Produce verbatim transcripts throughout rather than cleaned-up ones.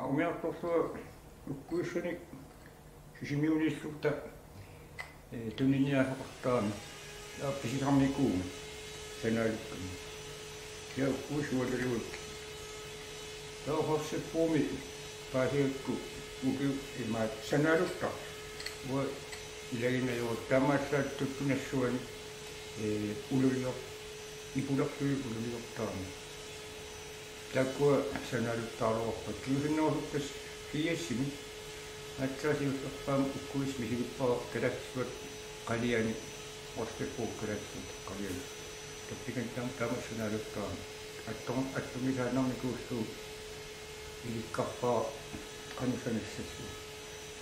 Umiartorlugu ukkuissanik Sisimiuniilluta, ee, tuniniaasoqartarami, aa, pisisarnikuugami sanaalukkami. Kisianni ukkuissualuit. Taava Horse Puumi paasigakku ukiut imaat sanaaluttartut. Uanga ilaginnarlugu taamaallaat tuttunassuani, ee, ululior-, ipulerlugit ululiortarami. Taakkua sanaaluttaraluarput tusinnerusuttut firsimi. Aatsaat siullerpaamik ukkuissi misilippara kalaallisuat qaliani, Horse Puu kalaallisuat qaliani. Tappikan taam-, taama sanaaluttarami. Attu-, attumisaannarnikuullugu ilikkarpara qanoq sanassallugu.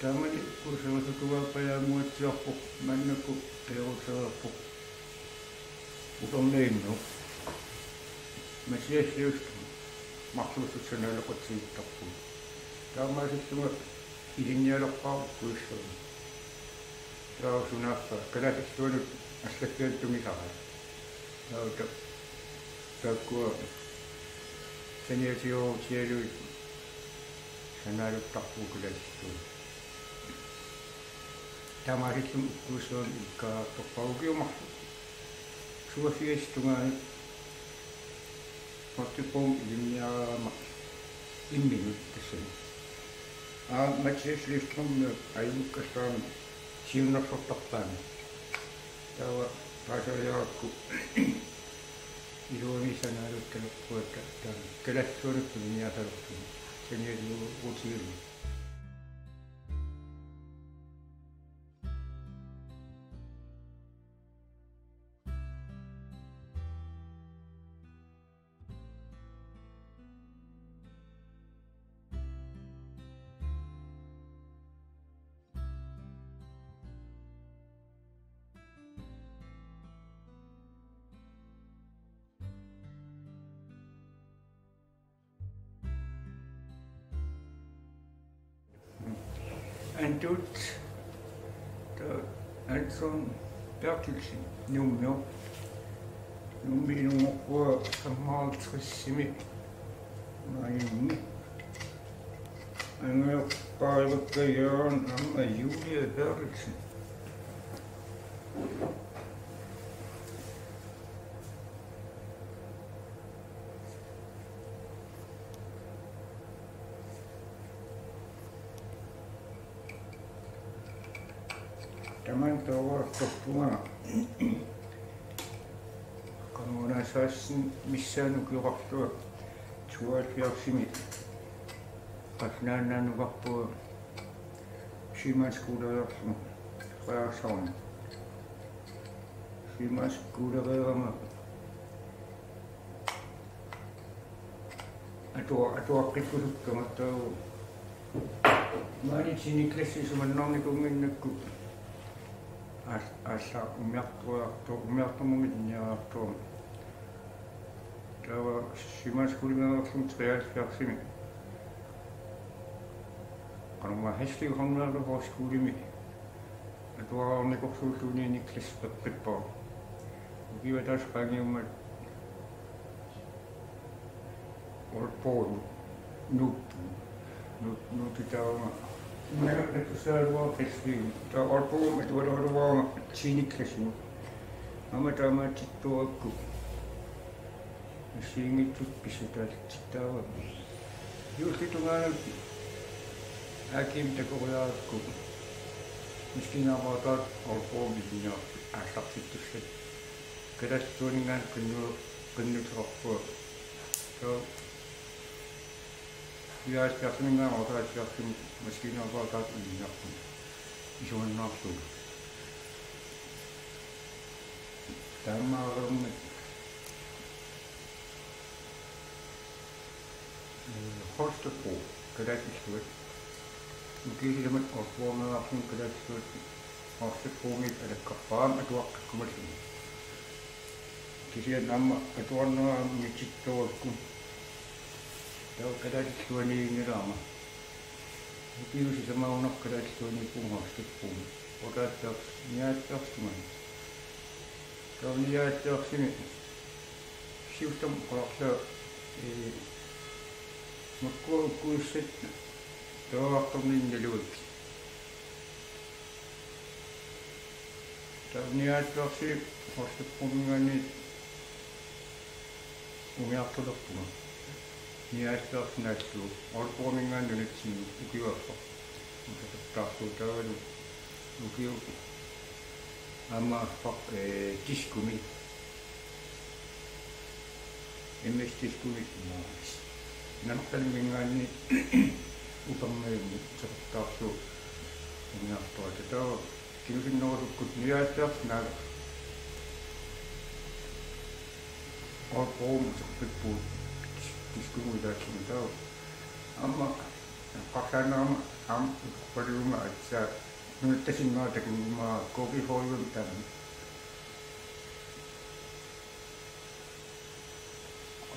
Taamani ukkuisserisutugaapajaannguatsiarpoq, maannakkut peerutereerpoq. Utornavinnut Mathias Løvstrøm marluulluta sanaaluqatsiartarpugut. Taamaasillunga ilinnialerpara ukkuisserneq. Taava sunaaffa kalaallisuanut allakkianut tunisaraat. Taava ta-, taakkua saniatigoorutigalugit sanaaluttarpugut kalaallisuanut. Taamaasillunga ukkuisserneq ilikkartorpara ukiut marluk. Syvogfirsip tungaanut Horse Puumi ilinniarama imminut tassani. Aa, Mathias Løvstrøm ajunngikkallarami siunnersortarpaami. Taava paaseriarakku iluamik sanaaluttalerpunga ta-, taanna kalaallisuanut tuniniaasalerlunga. Saniatigoorutigalugu. Antuut, taava Anton Berthelsen, Nuummi. Nuummi inunngorpunga femoghalvtredsimi maajimi. Angajorpassuakka Jørgen aamma Julie Berthelsen. Tamanna toortorpunga. Qanoruna, seksten missaani ukioqarlunga tooghalvfjerdsimi qallunaat nukarpunga sømandsskoleriarlunga Frederikshavn. Sømandsskoleriarama atua-, atuaqqikkusukkama taava maani tiende klassi isumannaarnikuunnginnakku aal-, aalla umiartoriarto-, umiartornermik ilinniariartorama. Taava sømandsskoleriarlunga treoghalvfjerdsimi qanormaa Haslev Håndværkerhøjskolemi atuarniartorsuullugu niende klassi peqqippara. Ukiup ataatsip qaangiummata Aalborgimut nuuttu-, nuut-, nuuttuutaavunga. Imaluunniit atussagaluarama Haslev. Taava Aalborgimut atuaraluarama tiende klassimut. Aamma taamaattittuarakku assigiinngitsut pissutaallutik taava. Juullip tungaanut A G-mut takoriarakku maskiinaarbejderi Aalborgimi ilinniartut aallartittussat. Kalaallisuaninngaanniit qinnu-, qinnuteqarpunga. Taava fireoghalvfjerdsiminngaanniit otteoghalvfjerdsimi maskiinaarbejderi ilinniarpunga isumannaarlugu. Taamaareermat, ee, Holstebro kalaallisuat. Ukiut sisamat Aalborgimiinngaanniit kalaallisuat Holstebromiit alakkarpara aamma atuaqqikkumallugu. Kisianni aamma atuarnera aamma mitittoorukku. Taava kalaallisuaniinngilara aamma. Ukiut sisamat una kalaallisuaniippunga Holstebromi. Otteoghalvfjerds, nioghalvfjerds tungaanut. Taava nioghalvfjerdsimi siullermik oqarlunga, ee, makkua ukkuissat Taava Aalborgiminngaanniit Niuertaqarpoq. Taava Niuertaqarsi Holstebrominngaanniit umiartulerpunga. Niuertaqarsi naallugu Aalborgiminngaanniit nunatsinni ukiup affaq. Ukiup affaq taarlugu taavalu ukiup aamma affaq, ee, Diskumi. M S Diskumi Nanortalimminngaanniit Upernavimmi uteqattaarlugu umiartuata. Taava kingusinnerusukkut Niuertaqarsi naak Aalborgimi uteqqippugut Diskumut ilaalluni taava. Aamma eqqarsaannarama aamma uteqqipaluguma aatsaat nunatta sinnera takugumaarpara K G H M taanna.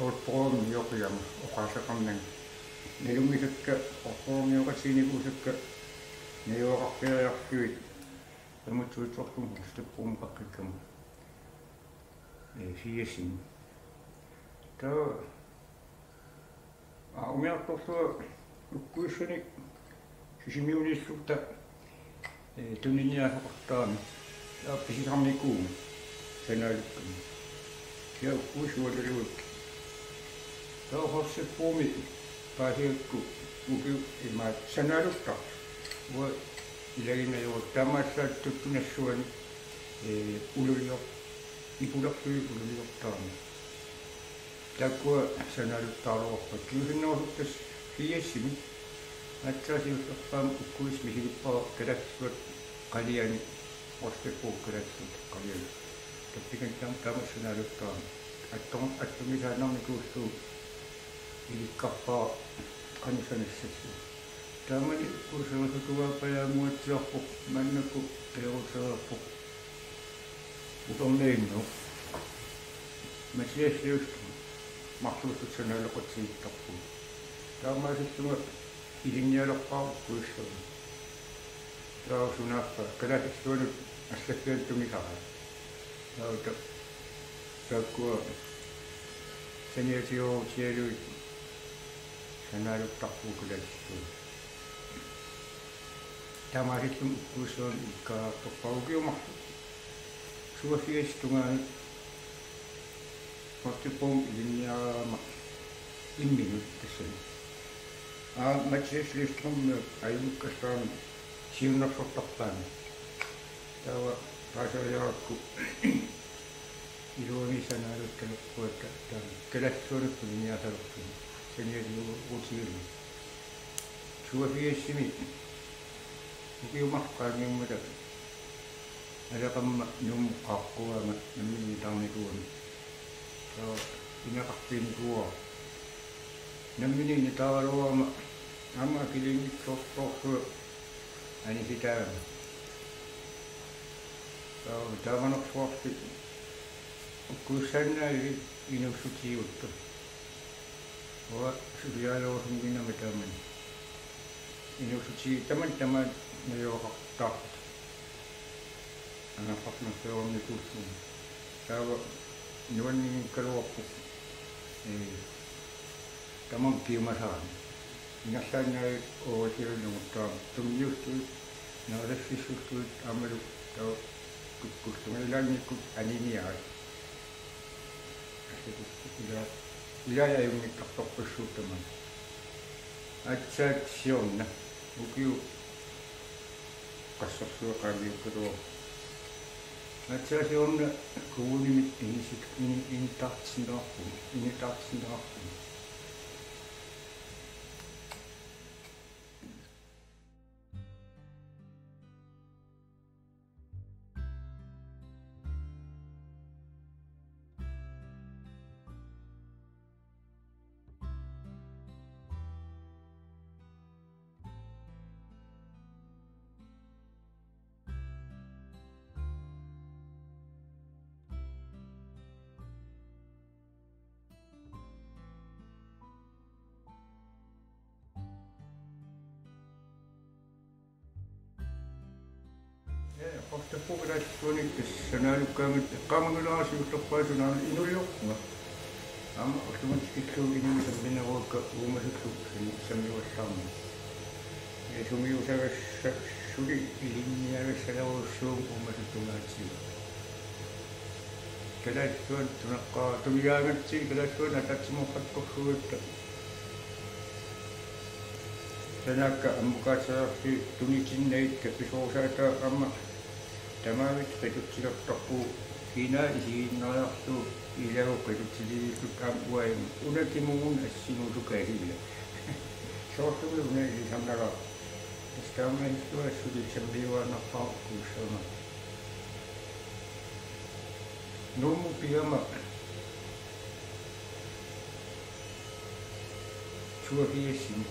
Aalborgimi nioqigama oqaaseqarnanga. Nalunngisakka Aalborgimi nioqatiginikuusakka najugaqarfigiarlugit femogtyve tusind Holstebromukaqqikkamut. Ee, firsimi. Taava Aa, umiartorlunga ukkuissanik Sisimiuniillunga, ee, tuniniaasoqartarami. Taava pisisarnikuuvunga sanaalukkama. Kisianni ukkuissualuakka. Taava Holstebromi paasigakku ukiut imaattoq sanaaluttarput. Uanga ilagiinnarlugu taamaallaat tuttunassuani, ee, ululior-, ipulerlugit ululiortarami. Taakkua sanaaluttaraluarput. Kingusinnerusukkut tassa firsimi. Aatsaat siullerpaamik ukkuissi misilippara kalaallisuat qaliani, Holstebro kalaallisuat qaliani. Tappikani taama, taama sanaaluttarami. Attu-, attumisaannarnikuullugu ilikkarpara qanoq sanassallugu. Taamani ukkuisserisutugaapajaammuatsiarpoq maannakkut peerutereerpoq Upernavinnut. Mathias Løvstrøm marluulluta sanaaleqatigiittarpugut. Taamaasillunga ilinnialerpara ukkuissanik. Taava sunaaffa kalaallisuanut allakkianut tunisara. Taava ta-, taakkua saniatigoorutigalugit sanaaluttarpugut kalaallisuanut. Taamaasillunga ukkuissuanut ilikkarartorpara ukiut marluk. Syvogfirs tungaanut Holstebromi ilinniarama imminut tassani. Aa, Mathias Løvstrøm ajunngikkallaraami siunnersortarpaami. Taava paaseriarakku iluamik sanaaluttalerpunga taanna kalaallisuanukkut ilinniartalerpunga saniatigoorutigalugu. Syvogfirsimi ukiut marluk qaangiummata aleqamma Nuummut qaaqquaanga nammineq nitaarnikuugama. Taava ineqarfiginikuuara. Nammineq nitaaraluarama aamma akiliinngitsoortorsuaq anisitaagama. Taava taamanersuarli ukkuissaannaavi inuussutigigutta. Uanga suliarerusunnginnama taamani. Inuussutigi-, tamanna tamaat najugaqartarput. Angerlarsimaffeerunikuullunga. Taava nuanninngikkaluarpoq. Ee, tamanna piumasarami. Ingerlaannaq oorisigalugutta taava tunniussui, nerisassissullugit aammalu taava kukkullugu ilaannikkut aniniarit. Ila-, ilai ajunngittartorpassuupput tamanna. Aatsaat siorna ukiut qassersui qaangiukkaluarput. Aatsaat siorna kommunimit inisik-, ini-, initaartinneqarpugut, initaartinneqarpugut. Ee, Holstebro kalaallisuanik tassa sanaalukkaangatta eqqaamanngilara siullerpaaq sunaana inuliorpunga. Aamma ullumikkut tikillugu inuit sammineruakka uumasullu sam-, sammivallaarneq. Sungiusagassat suli ilinniagassalerujussuuvoq uumasut tungaatigut. Kalaallisuup tunaqqaa tumigaangatsigit kalaallisuunik ataatsimoorfakkorsuugatta. Sanaakka ammukaatereersuit tunitinnagit kaffisoorusaataat aamma tamaavik qitutsilertarpugut, kiinaa isigiinnariarlugu ilagut qitutsilivilluta aamma uanga una kimugun assingusukaasilla. Soorlumi una ilisarnalaarpoq. Tassa taamaalillunga suli sammiuaannarpara ukkuissaanga. Nuummut pigama toogfirsimi.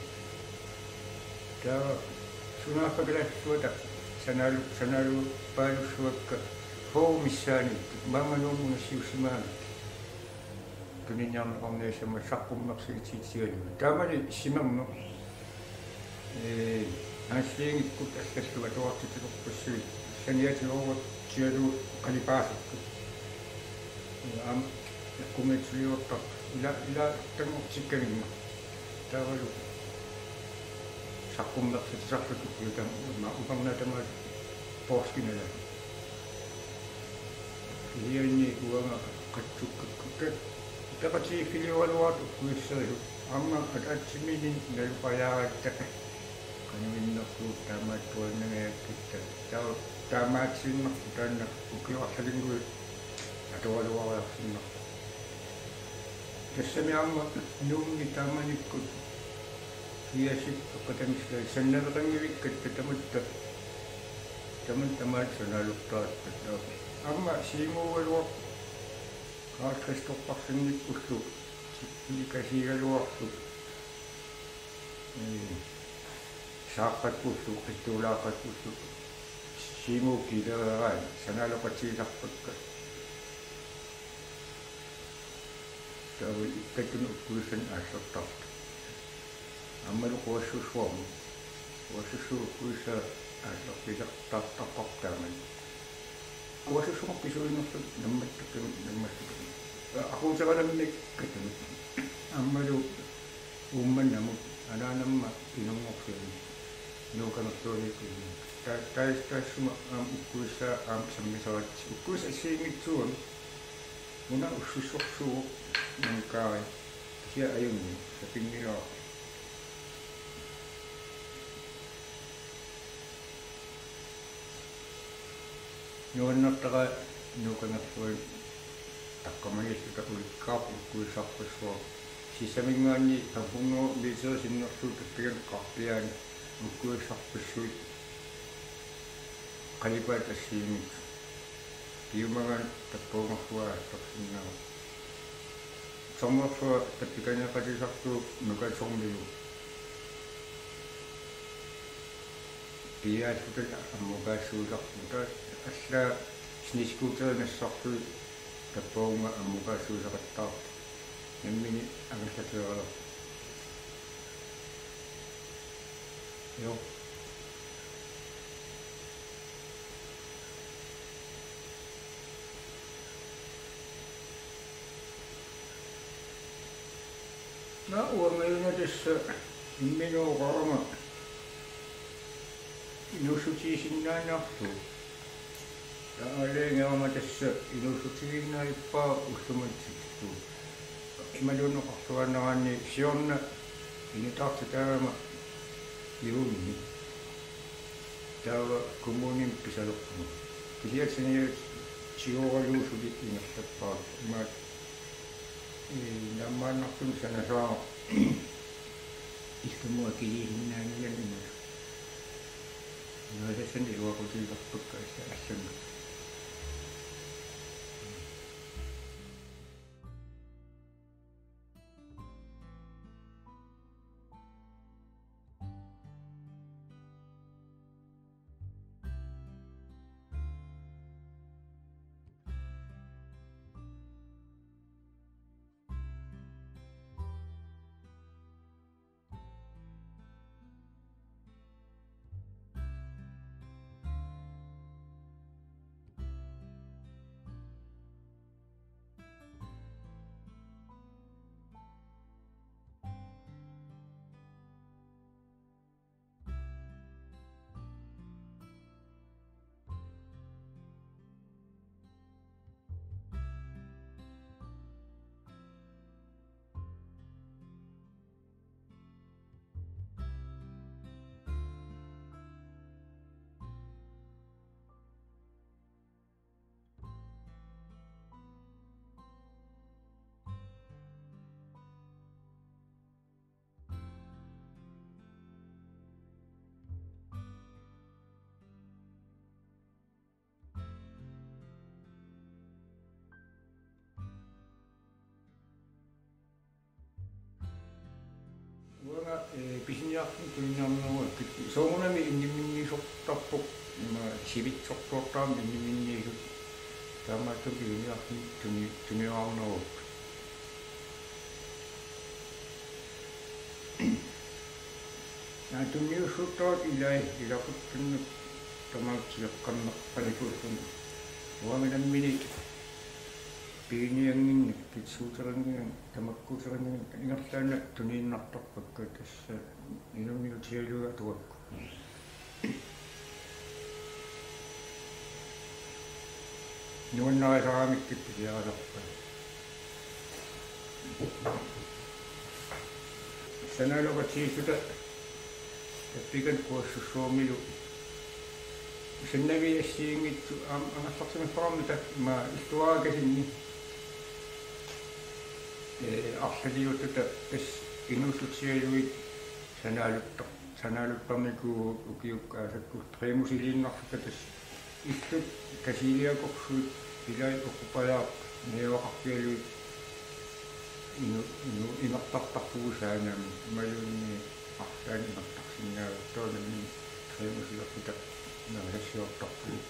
Taava sunaaffa kalaallisuuata sanaalu-, sanaaluppaalussuakka fyrre missaanniittut, maanga Nuummut nassiussimagamik. Tuniniarneqarniassammat saqqummersitsigalugu. Taamani simerneq, ee, Hans Lehngikkut allallu atuartitalerpassuit saniatigoorutsigalugu qalipaasakkut. Aamma eqqumiitsuliortartut ila, ilaattanngortikkaminga. Taavalu saqqummersitsisarlutik ukiut taama upernaat tamaasa poorskinallaat. Kisianni uanga qatsukkakka peqatigiiffiliugaluartut ukkuisserisut aamma ataatsimiinnik nalupajaaratta. Qanoq innersugut taamaattuaannangajakkatta. Taa-, taamaatiinnarpoq taanna ukiut arlalinnguit atoraluariarsinnarpoq. Tassami aamma Nuummi taamanikkut firsip peqatamislaat sannaveqanngivikkatta tamatta, tamatta tamaat sanaalertarput. Aamma Siumuugaluarpoq Karl Christoffersenikkullu, Tippili Kasiigaluarlu, ee, Saaqqakkullu, Qittuulaaqqakkullu, Siumuup kiilereeraanni sanaaleqatigisarpakka. Taava ikkattuni ukkuissanik aallertartut. Aammalu Quassussuarmi. Quassussuup ukkuissaa aallerfigisartartarpoq taamani. Quassussuarmi pisuinerlu nammattukkami, nammattukkami. Aquuteralammik katuni. Aammalu Uummannamut, anaanama inunngorsuani. Nuup Kangerluaniikkut. Ta-, taas-, taassuma aamma ukkuissaa aamma sammisaratsigu. Ukkuissat assigiinngitsuugami. Una ussussorsuuvoq Nangkaari. Kisianni ajunngilaq, sapinngilara. Nuannertaqaaq Nuup Kangerluani taqqamaniilluta ulikkaarput ukkuissarpassuarnik. Sissaminngaanniit femhundrede meter sinnerlugu tappikani qarpiaani ukkuissarpassuit qalipaat assigiinngitsut. Piumagaanni tappavungersuaq aallersinnaavoq. Tornersuaq tappikaneeqatisartuuvoq Nukasormilu. Piiaassutaa ammukaassuisarput. Taava allaat snescooterit nassarlugit tappavunga ammukaassuisaqattaarpoq. Nammineq angallateeralerpoq. Joo. Naa, uanga una tassa imminut oqarama inuussutigisinnaanngilaq. Taava aalajangerama tassa inuussutigiinnarippara ullumikkut. Imaluunniit oqarluaannaraanni siorna inutaartitaagama igunni. Taava kommunimi pisalerpunga. Kisianni saniatigoorlugu suli ingerlappara. Imaat, ee, naammaannartumik sanasaara ilumut akiliisinnaanngilanga imaat. Nuasassani iluaqutigisarpakka alla-, allamik. Pisiniarfinni tuniniarnerugakkit soorunami inniminniisortarpoq, ima sivitsortuartarami inniminniisut, taamaattumik pisiniarfinni tuni-, tuniniarnerugakkit. Aa, tunniussuuttagut ilai ilaquttanut tamaat sileqqammerpalikuulluni. Uanga nammineq piginiannginnakkit, suuterinnginnakkit, tamakkuuterinnginnakkit ingerlaannaq tuniinnartarpakka, tassa inuuniutigalugu atuakku. Nuannarisaramikkit pisiarisarpai. Sanaaloqatigiissuta tappikani kuassussuumilu sannaviit assigiinngitsut aamma angerlarsimaffeqarmata, ima illuarakasinni, ee, arlaliuttut tassa inuussutigalugit sanaaluttar-, sanaaluttarnikuuvugut ukiukkut aasakkut, primusiliinnarluta tassa illut Kasiliakorsuit ilai oqqupajaarput najugaqarfigalugit inu-, inu-, imertartarpugut saanami, imaluunniit arlaannik imertarsinnaavugut, taava nammineq primusilerluta nerisassiortarpugut.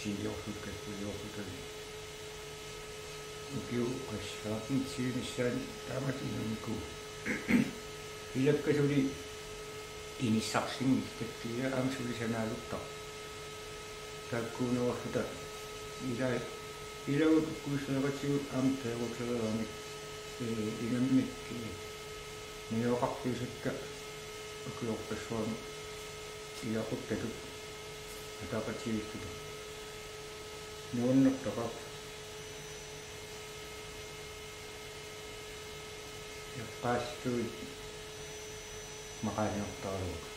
Tiiorluta, kattuliorluta. Ukiut qassit femten siunissaanni taamatut inunnikuuvugut. Ilakka suli inissarsinngillat, kisianni aamma suli sanaaluttarput. Taakkuunerulluta ilai, ilagut ukkuisseeqatigut aamma peerutereeramik, ee, ingammik, ee, najugaqarfigisakka ukiorpassuarni ilaquttatut ataqatigiissuta. Nuannertaqaaq. Eqqaassuit maqaasiortaralugu.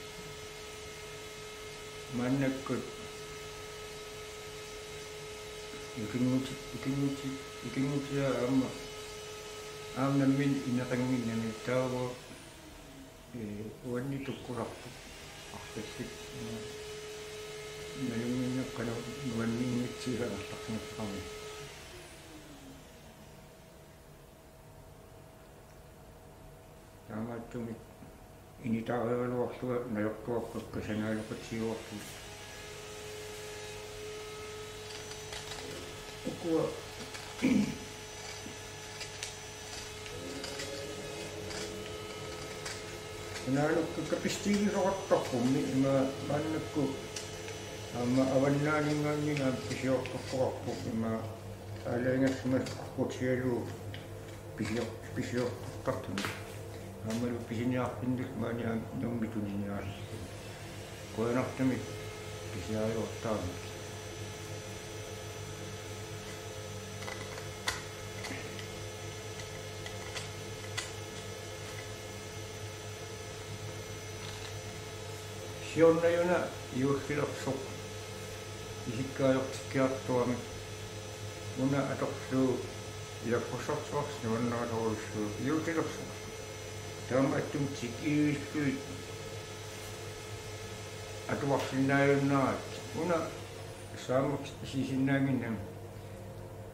Maannakkut ikinnguti-, ikinnguti-, ikinngutia aamma, aamma nammineq ineqannginnami taava, ee, uanni tukkusarput. Arlallit, ee, nalunnginnakku qanoq nuanninngitsigisut angerlarsimaffeqarmata. Taamaattumik initaareeraluarlunga najortuarpakka sanaaloqatigiuarlugit. Ukua sanaalukkakka pissutigisoqartarpummi, ima maannakkut aamma avannaaninngaanniit aamma pisiortortoqarpoq, ima aalajangersimasut aqqutigalugu pisior-, pisiortortartuni. Aammalu pisiniarfinnullu maani aamma Nuummi tuniniaasarluni. Qujanartumik pisiariuartaramik. Siorna una juullilersoq isikka ajortikkiartuami. Una atorlugu ilaqqussartuarsi nuannarisorujussuuvoq juullilersoq. Taamaattumik tikiivillugit atuarsinnaajunnaarakkit. Una saammat isigisinnaannginnami.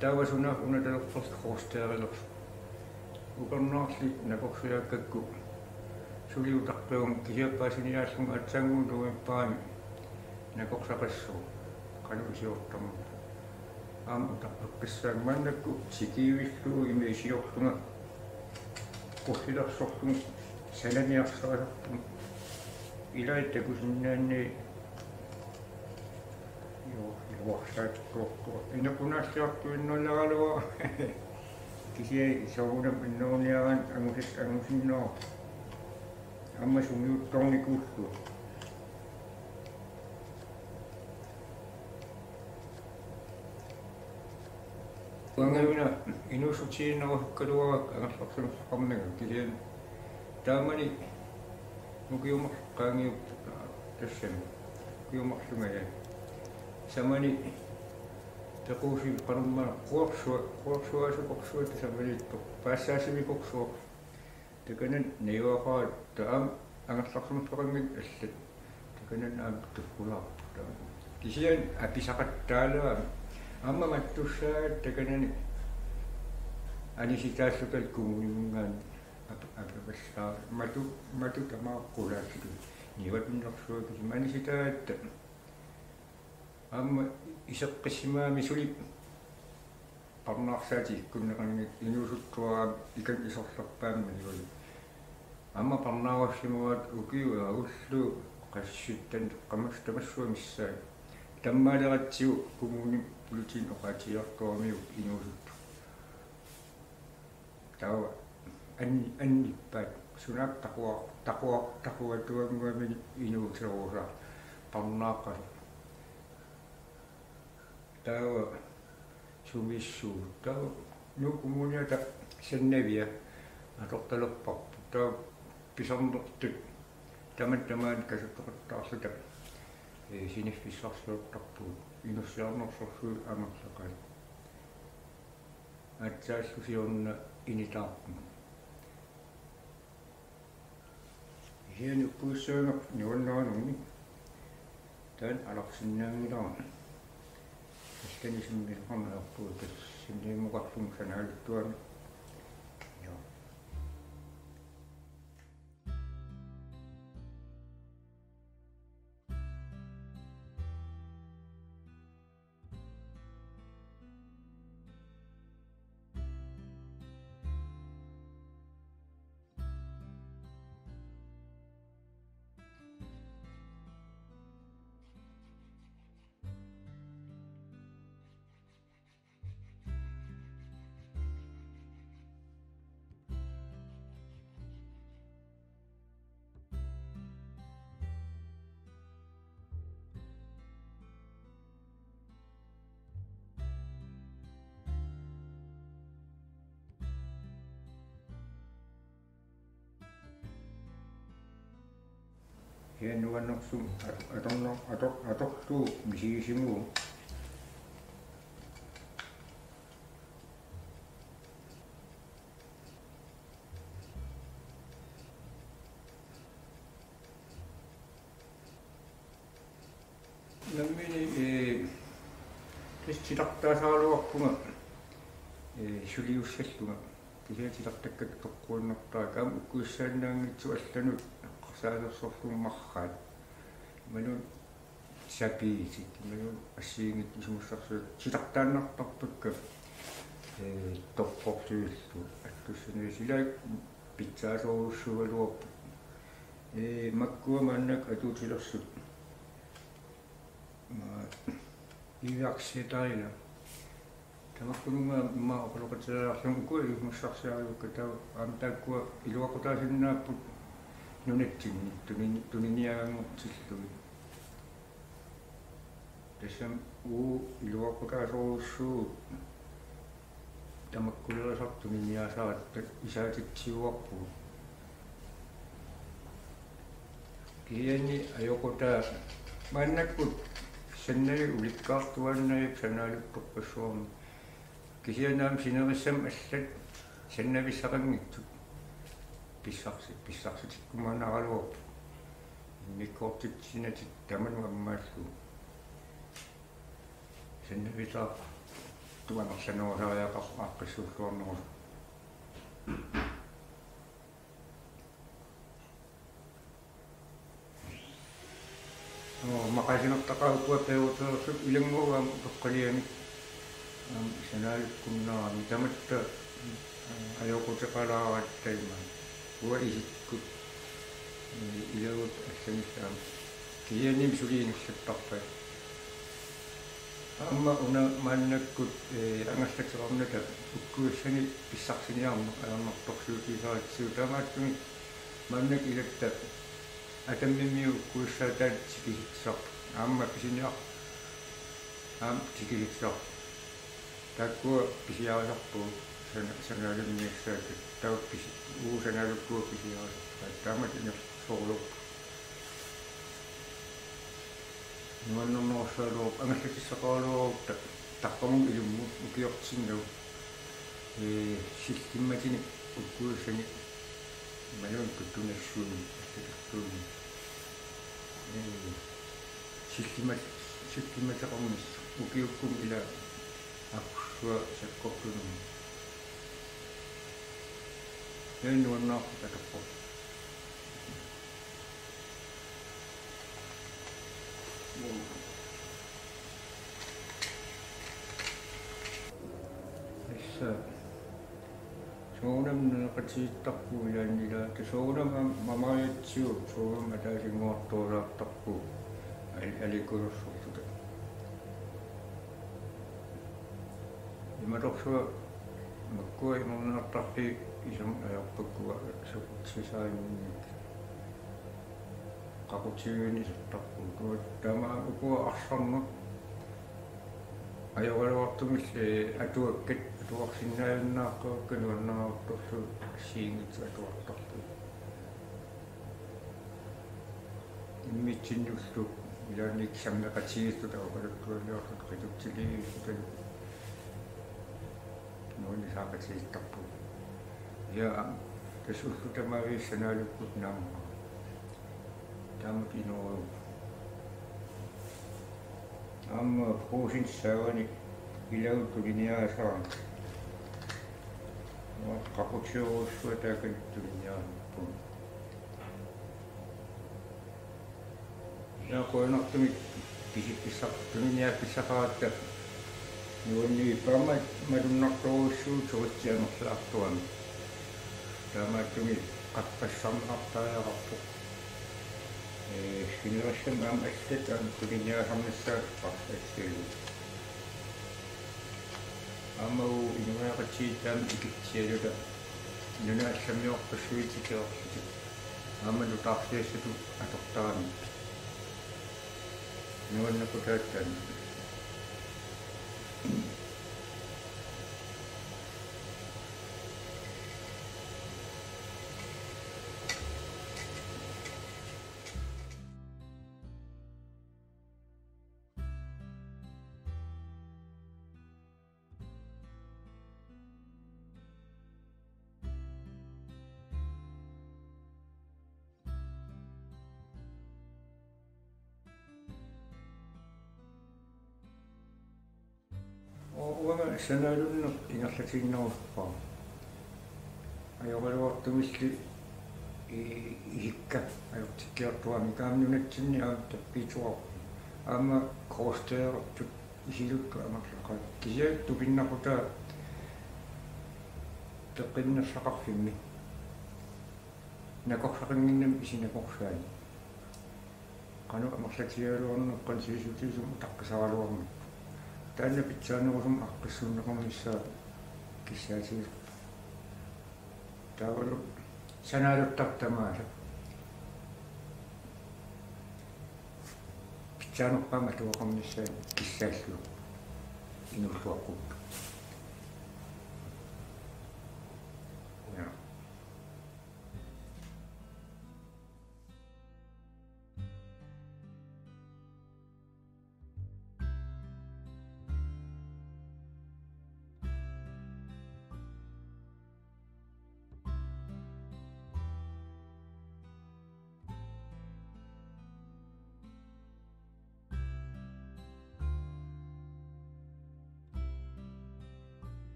Taava suna una talerperli Krusteerilersoq. Upernaarli nakorsujaakkakku suli utarpavunga, kisianni paasiniaallunga aatsaannguaq novembarimi nakorsaqassaaq qanoq isiortarnersoq. Aamma utarpeqqissaanga, maannakkut tikiivillugu ima isiorlunga qullilersorlunga sananiarsarisarpunga. Ilai takusinnaanni Joo, iluarsaattuartua. Inequnaalliartuinnaleraluaq. Kisianni soorunami anneruniaraanni angusit-, angusinnaavoq. Aamma sungiuttornikuullugu. Uanga una inuussutigiinnerusukkaluarakku angerlarsimaffeqarnanga, kisianni taamani ukiut marluk qaangiupput tassani. Ukiut marluk, ja. Samani pequusi qanormaa quersua-, quersuaasukorsuata samaniittoq. Paassaasivikorsuaq. Takanani najugaqaratta aamma angerlarsimaffeqanngilaq allat. Takanani aamma tuffulaarput. Kisianni apisaqattaalaammat. Aamma mattussaagatta takanani anisitaalluta kommuniminngaanniit. Ap-, apavallaaq matu, matu tamaat qulaallutik niuatunnersuakka kisimanisitaat. Aamma iseqqissimaami suli parnaarsaatit ikkunneqanngitsut inuusuttuarami ikan isorlerpaamik iluali. Aamma parnaarussimavaat ukiut ullut qassittan qamas tamassuaq missaat. Tammaaleratsigu kommunip politiinut oqaatigiartoramiuk inuusuttut. Taava an-, annippaat sunaaffa taqua-, taqua-, taquatuannguamini inuuserusaat parnaaqqasoq. Taava sumiissuugut. Taava Nuuk Kommuniata sannavia atortalerparput. Taava pisarnertut tamatta tamaani kasuttoqattaarluta, ee, siniffissarsiortarpugut inussiarnersorsuit amerlaqaat. Aatsaallu siorna initaarpugut. Kisianni ukkuissaanga nuannaanunni taanna alarsinnaanngilara. Allanik sammisaqarneq ajorpugut tassa sinniimukarlunga sanaaluttuami. Joo. Kisianni nuannersumik at-, atornor-, ator-, atorlugu misigisimavugut. Nammineq, ee, tassa titartaassagaluarpunga, ee, suliussallunga. Kisianni titartakkakka toqquinnartarput aamma ukkuissaannaanngitsut allanut eqqarsaalersorlugu marraat. Imaluunniit sapiitit, imaluunniit assigiinngitsut isumassarsiatit titartaannartarpakka, ee, toqqorsivillu attussanit silaa pitsaasorujussuugaluarput. Ee, makkua maannakkut atuutilersut. Aa, iværksætterina. Tamakkununnga immaqa oqaloqatigilaarlunga ukua isumassarsiarivakka taava aamma taakkua iluaqutaasinnaapput nunatsinni tunini-, tuniniaganngortillugit. Tassami uagut iluaqutaasorujussuuvugut tamakkulerisartut tuniniaasaratta isaatitsiuarpugut. Kisianni ajoqutaa maannakkut sannavik ulikkaartuaannavippoq sanaaluttorpassuarnik. Kisianni aamma sinerissamik allat sannavissaqanngitsut pissarsi-, pissarsitikkumaannaraluarput. Immikkoortitsinatik tamanut ammaallugu. Sannavissaaq tuanersanerusariaqarpoq aaqqissuulluarnerusoq. Aa, maqaasinertaqaat ukua peerutereersut ilanngullugit aamma utoqqaliami. Aamma sanaalukkunnaarami tamatta, aa, ajoquteqalaaratta ima. Uanga isikkut, ee, ilagut allanillu aamma. Kisiannimi suli ingerlattarpaat. Aamma una maannakkut, ee, angallateqarnata ukkuissanik pissarsiniarneq ajornartorsiutigisaratsigu taamaattumik maannakkut ilatta Atammimmiut ukkuissaataat tikisitsisarput. Aamma pisiniar-, aamma tikisitsisarput. Taakkua pisiarisarpugut sana-, sanaalinniassaat taava pisi-, uagut sanaalukkua pisiarisarpaat. Taamatut inersorlugu. Nuannernerussagaluarpoq angallatissaqaraluarutta taqqamut ilummut ukiortinnagu. Ee, sillimmatinik ukkuissanik imaluunniit tuttunassuunik allatigulluunniit. Ee, sillimmat-, sillimmateqarnissaq ukiukkut ila apussua sakkortunut. Nuannaartut atorput. Tassa soorunami nunaqqatigiittarpugut ilaanni, ila tassa soorunami aamma mamariatsigu soorunami ataasinnguartualaartarpugut al-, alikulersorluta. Imatorsuaq makkua imernaartarfiit isernut ajorpakkua su-, susaannik qaqutigiinneq isertarpugut. Taava ukua arsarneq ajoraluartumillu, ee, atuakkat, atuarsinnaajunnaarpakka nuannaartorlu assigiinngitsut atuartarput. Immitsinnullu ilaanni sammeqatigiilluta oqaluttualiorluta qitutsiliivipput, nuannisaaqatigiittarpugut. Ja, tassa ullut tamaviisa sanaalukkut naamma. Taamatut inorujuk. Aamma Brugsenip saavanik ilagut tuniniaasarami. Qaqutigerujussuaq taakani tuniniaasarput. Ila qujanartumik pisi-, pissaq-, tuniniaaffissaqaratta nuanniippaama malunnartorujussuuvoq turistit amerlaartuaannartut. Taamaattumik qaffassammeqartariaqarpoq. Ee, sinerissami aamma allat aamma tuniniaasarnissaat eqqarsaatigalugu. Aamma uagut inuiaqatigiit taama ikitsialuta nunat allamioqqissuit ikeerlutik aamma nutaarsiassatut atortarami nuannaaqutaat taanna. Uanga sanalunneq ingerlatiinnarusuppunga. Ajoraluartumillu i-, isikka ajortikkiartuaramik aamma nunatsinni aamma tappiitsuarput. Aamma korsteriartut isiluttut amerlaqaat. Kisianni tupinnarputaa peqqinnissaqarfimmi. Nakorsaqannginnami isinakorsaani. Qanoq amerlatigigaluarnersoq qanoq sivisutigisumik utaqqisaraluarnersoq. Taanna pitsaanerusumik aaqqissuunneqarnissaa kissaatigilerpoq. Taavalu sanaluttartut tamaasa pitsaanerpaamik atuaqarnissaa kissaallugu inuulluaqqupput.